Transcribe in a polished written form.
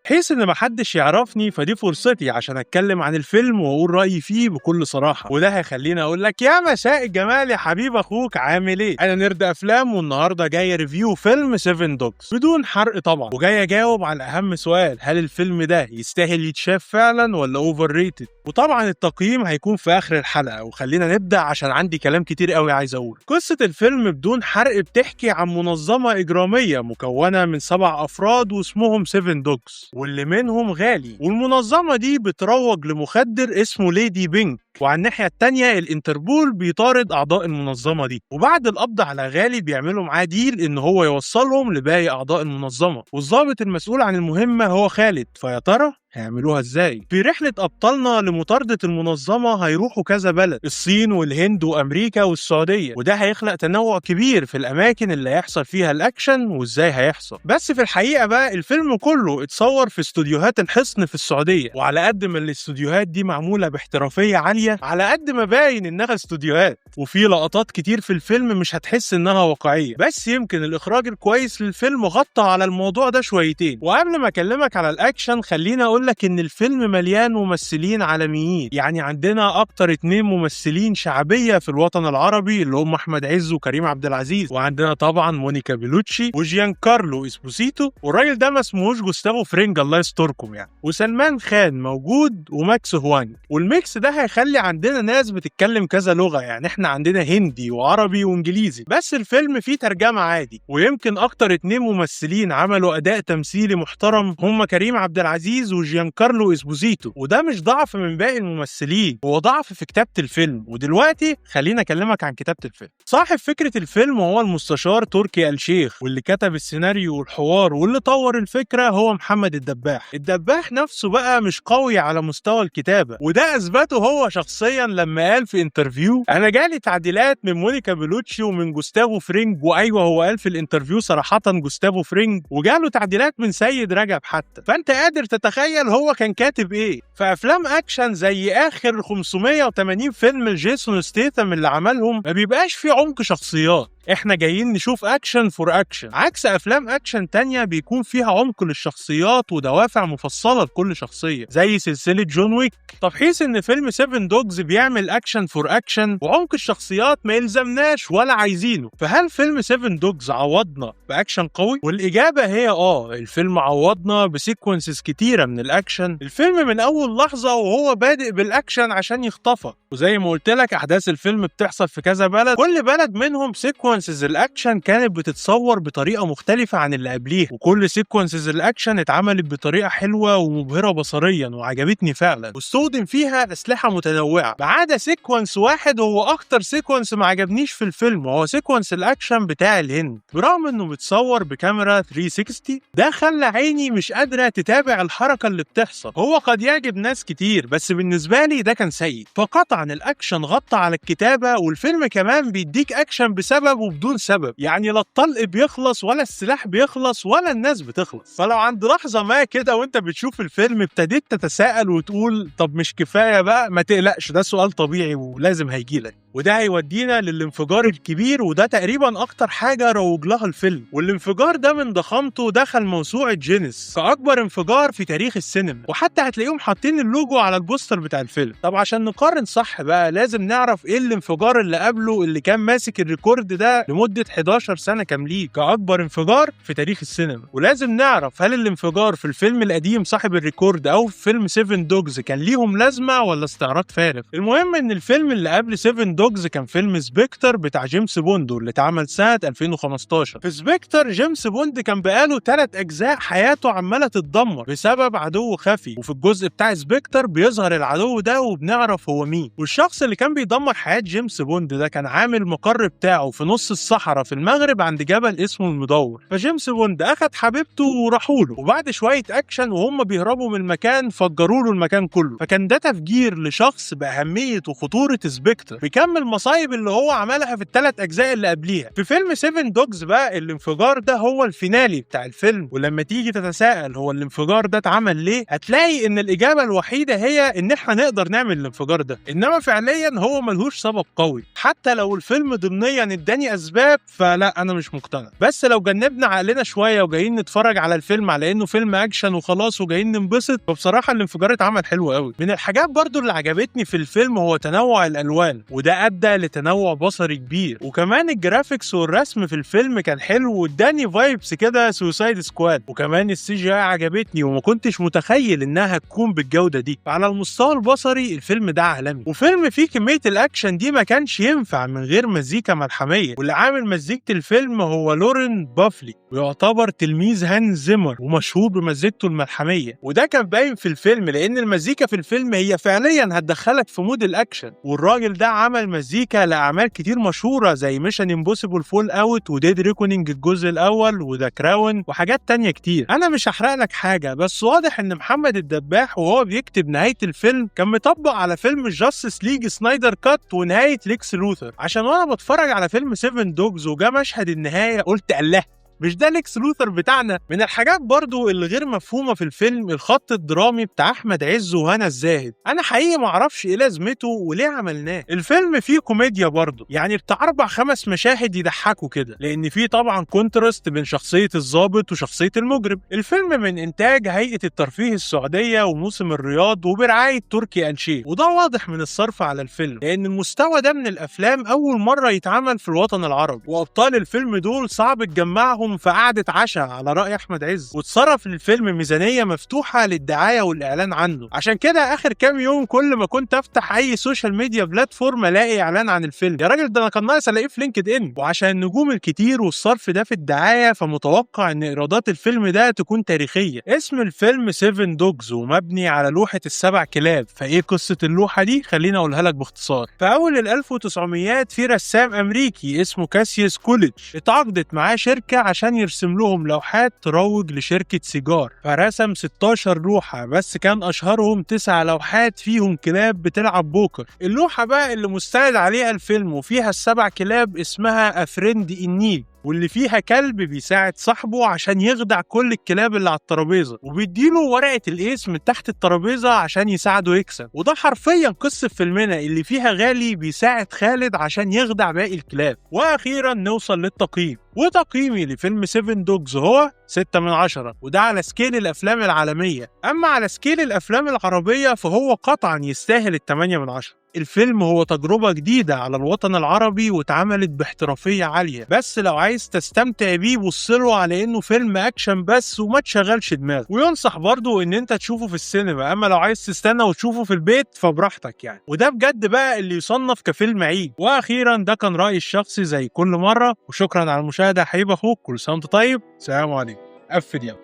بحيث ان محدش يعرفني، فدي فرصتي عشان اتكلم عن الفيلم واقول رايي فيه بكل صراحة، وده هيخليني اقول لك يا مساء الجمال يا حبيب اخوك، عامل ايه؟ انا nerd افلام، والنهارده جاي review فيلم 7 Dogs بدون حرق طبعا، وجاي اجاوب على اهم سؤال: هل الفيلم ده يستاهل يتشاف فعلا ولا overrated؟ وطبعا التقييم هيكون في اخر الحلقه، وخلينا نبدا عشان عندي كلام كتير قوي عايز اقوله. قصة الفيلم بدون حرق بتحكي عن منظمة اجراميه مكونة من 7 افراد واسمهم 7 Dogs، واللي منهم غالي، والمنظمه دي بتروج لمخدر اسمه Lady Pink. وعلى الناحية التانية الانتربول بيطارد اعضاء المنظمة دي، وبعد القبض على غالي بيعملوا معاه deal ان هو يوصلهم لباقي اعضاء المنظمه، والضابط المسؤول عن المهمة هو خالد. فيا ترى هيعملوها ازاي؟ في رحلة أبطالنا لمطاردة المنظمة هيروحوا كذا بلد: الصين والهند وأمريكا والسعودية، وده هيخلق تنوع كبير في الأماكن اللي هيحصل فيها الأكشن وإزاي هيحصل. بس في الحقيقة بقى الفيلم كله اتصور في استوديوهات الحصن في السعودية، وعلى قد ما الاستوديوهات دي معمولة باحترافية عالية، على قد ما باين إنها استوديوهات، وفي لقطات كتير في الفيلم مش هتحس إنها واقعية، بس يمكن الإخراج الكويس للفيلم غطى على الموضوع ده شويتين. وقبل ما أكلمك على الأكشن خليني أقول لك ان الفيلم مليان ممثلين عالميين، يعني عندنا اكتر 2 ممثلين شعبية في الوطن العربي اللي هم احمد عز وكريم عبد العزيز، وعندنا طبعا مونيكا بيلوتشي وجيان كارلو اسبوسيتو، والراجل ده ما اسمهوش جوستافو فرينج الله يستركم يعني، وسلمان خان موجود، وماكس هوانج. وال mix ده هيخلي عندنا ناس بتتكلم كذا لغة، يعني احنا عندنا هندي وعربي وانجليزي، بس الفيلم فيه ترجمه عادي. ويمكن اكتر 2 ممثلين عملوا اداء تمثيلي محترم هم كريم عبد العزيز وجيان كارلو اسبوزيتو، وده مش ضعف من باقي الممثلين، هو ضعف في كتابة الفيلم. ودلوقتي خلينا اكلمك عن كتابة الفيلم. صاحب فكرة الفيلم هو المستشار تركي آل الشيخ، واللي كتب السيناريو والحوار واللي طور الفكرة هو محمد الدباح. الدباح نفسه بقى مش قوي على مستوى الكتابة، وده اثبته هو شخصيا لما قال في interview: انا جالي تعديلات من مونيكا بيلوتشي ومن جوستافو فرينج، وايوة هو قال في ال interview صراحة جوستافو فرينج، وجاله تعديلات من سيد رجب حتى. فانت قادر تتخيل هو كان كاتب ايه. في افلام اكشن زي اخر 580 فيلم لجيسون ستيثم اللي عملهم ما بيبقاش في عمق شخصيات، احنا جايين نشوف action for action، عكس افلام اكشن تانية بيكون فيها عمق للشخصيات ودوافع مفصلة لكل شخصية زي سلسلة جون ويك. طب حيث ان فيلم 7 Dogs بيعمل action for action وعمق الشخصيات ما يلزمناش ولا عايزينه، فهل فيلم 7 Dogs عوضنا باكشن قوي؟ والاجابة هي الفيلم عوضنا ب sequences كتيرة من الاكشن. الفيلم من اول لحظة وهو بادئ بالاكشن عشان يخطفك، وزي ما قلت لك احداث الفيلم بتحصل في كذا بلد، كل بلد منهم sequences الاكشن كانت بتتصور بطريقة مختلفة عن اللي قبليها، وكل sequences الاكشن اتعملت بطريقة حلوة ومبهره بصريا وعجبتني فعلا، واستخدم فيها اسلحة متنوعة، ما عدا sequence واحد هو اكتر sequence ما عجبنيش في الفيلم، وهو sequence الاكشن بتاع الهند. برغم انه متصور بكاميرا 360 ده خلى عيني مش قادرة تتابع الحركة اللي بتحصل. هو قد يعجب ناس كتير بس بالنسبة لي ده كان سيء. فقطعا الاكشن غطى على الكتابة، والفيلم كمان بيديك اكشن بسبب وبدون سبب، يعني لا الطلق بيخلص ولا السلاح بيخلص ولا الناس بتخلص. فلو عند لحظة ما كده وانت بتشوف الفيلم ابتديت تتساءل وتقول طب مش كفاية بقى، ما تقلقش، ده سؤال طبيعي ولازم هيجيلك. وده هيودينا للانفجار الكبير، وده تقريبا اكتر حاجة روج لها الفيلم. والانفجار ده من ضخامته دخل موسوعة جينيس كاكبر انفجار في تاريخ السينما، وحتى هتلاقيهم حاطين اللوجو على البوستر بتاع الفيلم. طب عشان نقارن صح بقى لازم نعرف ايه الانفجار اللي قبله اللي كان ماسك ال record ده لمدة 11 سنة كاملين كاكبر انفجار في تاريخ السينما، ولازم نعرف هل الانفجار في الفيلم القديم صاحب ال record او في فيلم 7 Dogs كان ليهم لازمه ولا استعراض فارغ. المهم ان الفيلم اللي قبل 7 Dogs كان فيلم سبكتر بتاع جيمس بوند اللي اتعمل سنة 2015. في سبكتر جيمس بوند كان بقاله 3 أجزاء حياته عمالة تتدمر بسبب عدو خفي، وفي الجزء بتاع سبكتر بيظهر العدو ده وبنعرف هو مين. والشخص اللي كان بيدمر حياة جيمس بوند ده كان عامل المقر بتاعه في نص الصحراء في المغرب عند جبل اسمه المدور. فجيمس بوند أخد حبيبته وراحوا له، وبعد شوية أكشن وهم بيهربوا من المكان فجروا له المكان كله. فكان ده تفجير لشخص حس باهمية وخطورة سبكتر بكم المصايب اللي هو عملها في ال3 اجزاء اللي قبليها. في فيلم 7 Dogs بقى الانفجار ده هو ال finale بتاع الفيلم، ولما تيجي تتساءل هو الانفجار ده اتعمل ليه، هتلاقي ان الاجابة الوحيدة هي ان احنا نقدر نعمل الانفجار ده، انما فعليا هو ملهوش سبب قوي. حتى لو الفيلم ضمنيا اداني اسباب فلا انا مش مقتنع. بس لو جنبنا عقلنا شوية وجايين نتفرج على الفيلم على انه فيلم اكشن وخلاص وجايين ننبسط، فبصراحة الانفجار اتعمل حلو قوي. من الحاجات برضو اللي عجبتني في الفيلم هو تنوع الالوان، وده ادى لتنوع بصري كبير، وكمان ال graphics والرسم في الفيلم كان حلو واداني vibes كده Suicide Squad، وكمان ال CGI عجبتني وما كنتش متخيل انها تكون بالجودة دي. فعلى المستوى البصري الفيلم ده عالمي، وفيلم فيه كمية الاكشن دي ما كانش ينفع من غير مزيكا ملحميه، واللي عامل مزيكة الفيلم هو لورين بافلي، ويعتبر تلميذ هانز زيمر ومشهور بمزيكته الملحميه، وده كان باين في الفيلم لان المزيكا في الفيلم هي فعليا هتدخلك في mood الاكشن. والراجل ده عمل مزيكا لاعمال كتير مشهورة زي Mission Impossible Fallout و Dead Reckoning الجزء الاول و The Crown وحاجات تانية كتير. انا مش هحرق لك حاجة، بس واضح ان محمد الدباح وهو بيكتب نهاية الفيلم كان مطبق على فيلم Justice League Snyder Cut ونهاية ليكس لوثر، عشان وانا بتفرج على فيلم 7 Dogs وجا مشهد النهاية قلت الله، مش ده ليكس لوثر بتاعنا؟ من الحاجات برضو اللي غير مفهومة في الفيلم الخط الدرامي بتاع أحمد عز وهنا الزاهد، أنا حقيقي معرفش إيه لازمته وليه عملناه. الفيلم فيه كوميديا برضو، يعني بتاع 4-5 مشاهد يضحكوا كده، لأن فيه طبعا contrast بين شخصية الضابط وشخصية المجرم. الفيلم من إنتاج هيئة الترفيه السعودية وموسم الرياض وبرعاية تركي آل شيخ، وده واضح من الصرف على الفيلم، لأن المستوى ده من الأفلام أول مرة يتعمل في الوطن العربي، وأبطال الفيلم دول صعب تجمعهم في قعدة عشاء على رأي أحمد عز، وتصرف للفيلم ميزانية مفتوحة للدعاية والإعلان عنه. عشان كده آخر كام يوم كل ما كنت أفتح أي social media platform ألاقي إعلان عن الفيلم، يا راجل ده أنا كان ناقص ألاقيه في LinkedIn. وعشان النجوم الكتير والصرف ده في الدعاية فمتوقع إن إيرادات الفيلم ده تكون تاريخية. اسم الفيلم 7 Dogs ومبني على لوحة ال7 كلاب، فإيه قصة اللوحة دي؟ خليني أقولها لك باختصار. في أول 1900 في رسام أمريكي اسمه كاسيوس كوليدج اتعاقدت معاه شركة عشان يرسم لهم لوحات تروج لشركة سيجار، فرسم 16 لوحة، بس كان أشهرهم 9 لوحات فيهم كلاب بتلعب بوكر. اللوحة بقى اللي مستند عليها الفيلم وفيها ال7 كلاب اسمها A Friend in Need، واللي فيها كلب بيساعد صاحبه عشان يخدع كل الكلاب اللي على الترابيزة، وبيديله ورقة ال ace من تحت الترابيزة عشان يساعده يكسب. وده حرفيا قصة فيلمنا اللي فيها غالي بيساعد خالد عشان يخدع باقي الكلاب. واخيرا نوصل للتقييم، وتقييمي لفيلم 7 Dogs هو 6 من 10، وده على scale الافلام العالمية. اما على scale الافلام العربية فهو قطعا يستاهل 8 من 10. الفيلم هو تجربة جديدة على الوطن العربي واتعملت باحترافية عالية، بس لو عايز تستمتع بيه بصله على انه فيلم اكشن بس وما تشغلش دماغك، وينصح برضو ان انت تشوفه في السينما، اما لو عايز تستنى وتشوفه في البيت فبراحتك يعني. وده بجد بقى اللي يصنف كفيلم عيد. واخيرا ده كان رأيي الشخصي زي كل مرة، وشكرا على المشاهدة يا حبيب اخوك، كل سنة وانت طيب، سلام عليكم، قفل يلا.